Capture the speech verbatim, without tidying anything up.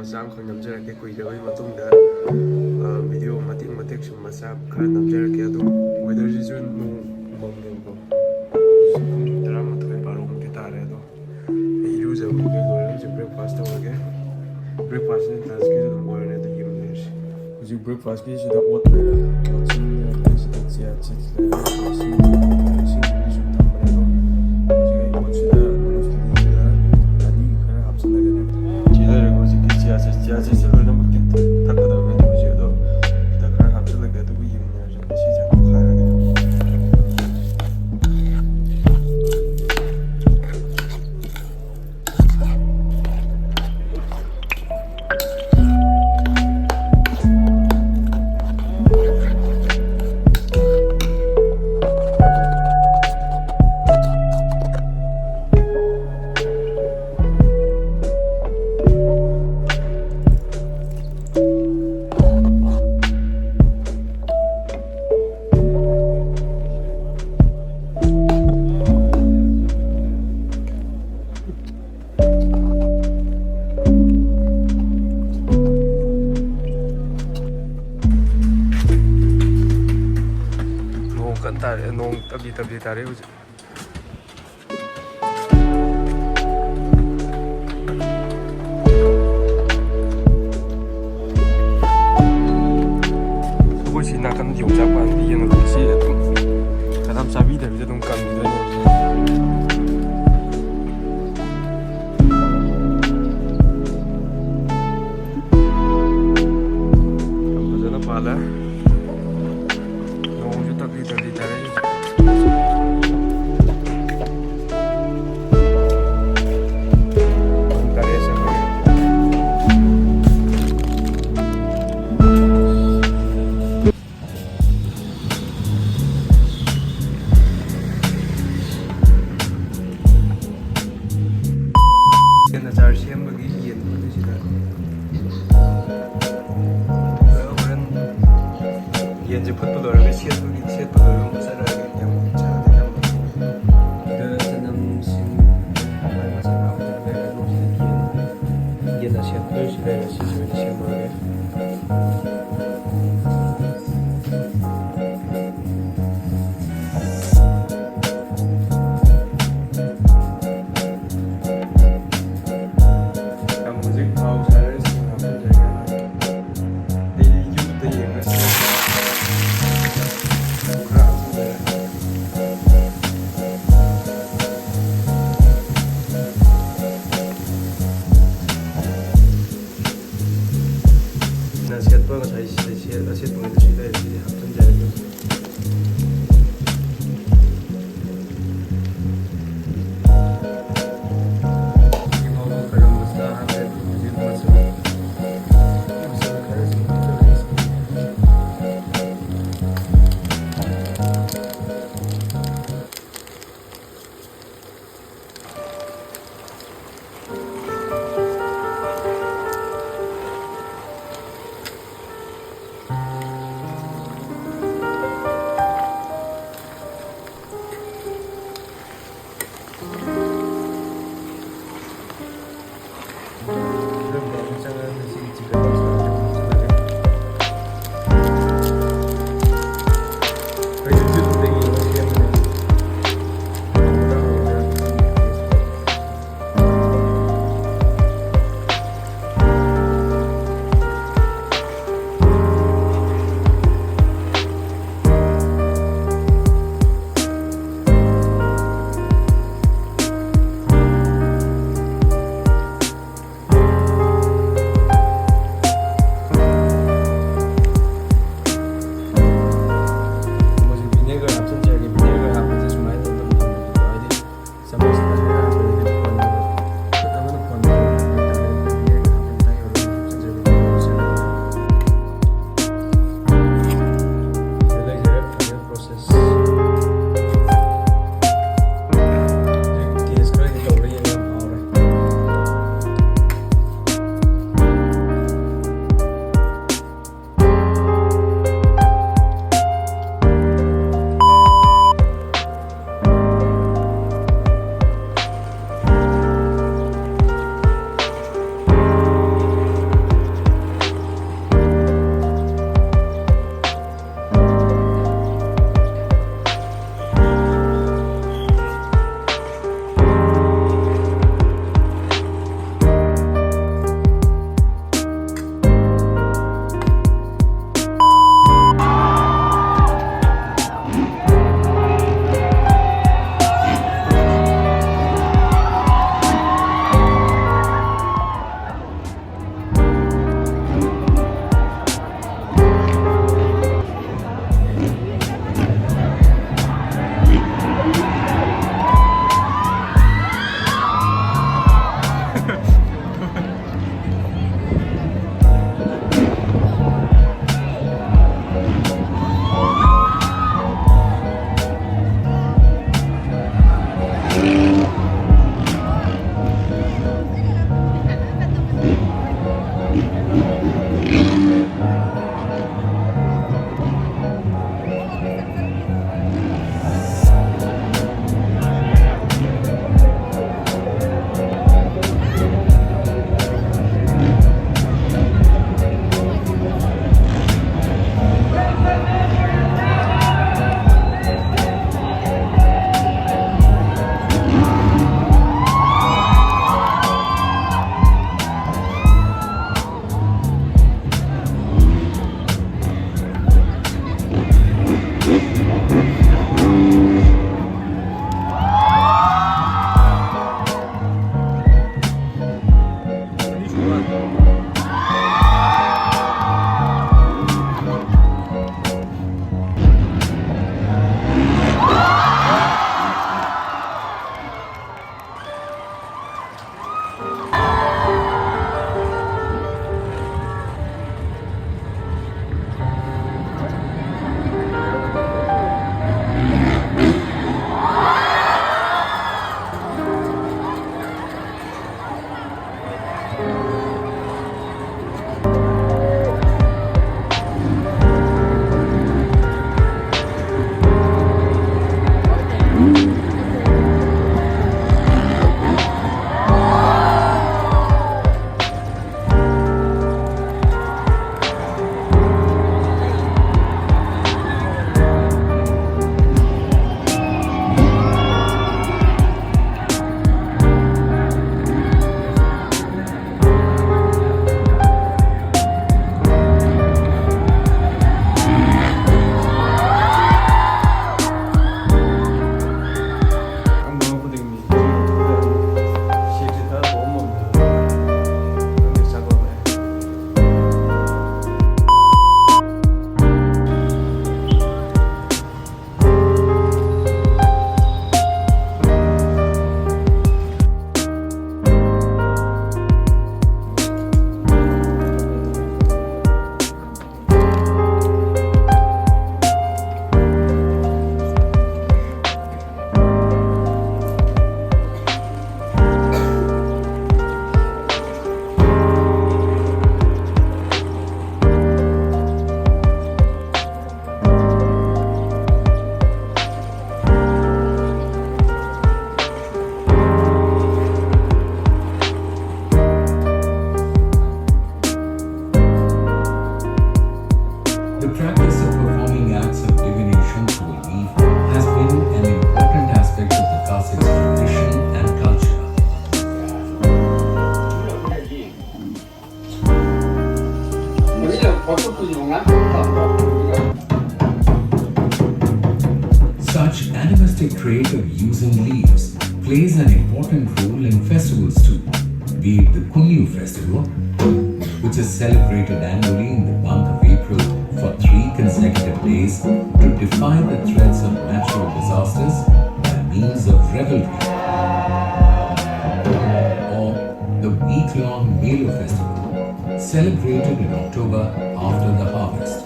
ꯃꯆꯥ ꯑꯃꯈꯛ ꯅꯝꯖꯔꯛꯀꯦ꯫ ꯀꯨꯏꯔꯕꯒꯤ ꯃꯇꯨꯡꯗ, ꯑ, video ꯃꯇꯦꯛ ꯃꯇꯦꯛ ꯁꯨꯝ ꯃꯆꯥ ꯈꯔ ꯅꯝꯖꯔꯛꯀꯦ꯫ ꯑꯗꯣ weatherꯁꯤꯁꯨ ꯅꯣꯡ ꯃꯪꯉꯦꯕꯀꯣ꯫ ꯍꯧꯖꯤꯛ ꯄꯨꯡ ꯇꯔꯥꯃꯥꯊꯣꯏ ꯕꯥꯔꯣꯃꯨꯛꯇꯤ ꯇꯥꯔꯦ꯫ ꯑꯗꯣ ꯑꯩ ꯏꯔꯨꯖꯕ ꯀꯩꯀꯩ ꯂꯣꯏꯔꯦ꯫ ꯍꯧꯖꯤꯛ breakfast ꯇꯧꯔꯒꯦ꯫ Breakfastꯁꯤꯅ ꯂꯟꯁꯀꯤꯁꯨ ꯑꯗꯨꯝ ꯑꯣꯏꯔꯅꯤ꯫ ꯑꯗꯨ ꯌꯦꯡꯃꯤꯟꯅꯔꯁꯤ꯫ ꯍꯧꯖꯤꯛ breakfastꯀꯤꯁꯤꯗ ꯑꯣꯠ ꯂꯩꯔꯦ꯫ ꯑꯣꯠꯁꯤꯅ ꯁꯤꯗ chia seeds ꯂꯩꯔꯦ꯫ ꯏꯁꯤꯡ, ꯏꯁꯤꯡ ꯁꯨꯝ ꯊꯝꯕꯅꯦ꯫ ꯑꯗꯣ ꯍꯧꯖꯤꯛ ꯑꯩ ꯑꯣꯠꯁꯤꯗ ꯃꯨꯁꯂꯤꯒ ꯉꯥꯔꯤ ꯈꯔ ꯍꯥꯞꯆꯤꯜꯂꯒꯅꯦ꯫ ꯁꯤ ꯂꯩꯔꯦ ꯍꯧꯖꯤꯛꯀꯤ chia seeds꯫ Chia seedsꯁꯦ ꯂꯣꯏꯅꯃꯛꯇꯤ ꯊꯛꯀꯗꯕꯅꯦ꯫ ꯑꯗꯣ ꯍꯧꯖꯤꯛ ꯑꯗꯣ ꯁꯤꯗ ꯈꯔ ꯍꯥꯞꯆꯤꯜꯂꯒꯦ꯫ ꯑꯗꯨꯒ ꯌꯦꯡꯃꯤꯟꯅꯔꯁꯦ꯫ ꯁꯤꯁꯦ ꯇꯣꯈꯥꯏꯔꯒꯦ꯫ ꯅꯣꯡ ꯀꯟꯅ ꯇꯥꯔꯛꯑꯦ꯫ ꯅꯣꯡ ꯇꯞꯂꯤ ꯇꯞꯂꯤ ꯇꯥꯔꯛꯑꯦ ꯍꯧꯖꯤꯛ꯫ ꯑꯩꯈꯣꯏ ꯁꯤ ꯅꯥꯀꯟ ꯌꯣꯡꯆꯥꯛ ꯄꯥꯝꯕꯤ ꯌꯦꯡꯉꯨ꯫ ꯁꯤ ꯑꯗꯨꯝ ꯀꯅꯥꯝ ꯆꯥꯕꯤꯗꯕꯤꯗ ꯑꯗꯨꯝ ꯀꯪꯈꯤꯗꯣꯏꯅꯦ꯫ ꯌꯥꯝ ꯐꯖꯅ ꯄꯥꯜꯂꯦ꯫ ꯅꯣꯡꯁꯨ ꯇꯞꯂꯤ ꯇꯞꯂꯤ ꯇꯥꯔꯛꯏ꯫ ꯄꯨꯡ ꯇꯔꯦꯠ ꯆꯪꯉꯦ꯫ creative using leaves plays an important role in festivals too, be it the Kunniu festival, which is celebrated annually in the month of April for three consecutive days to defy the threats of natural disasters by means of revelry, or the week-long Melo festival, celebrated in October after the harvest.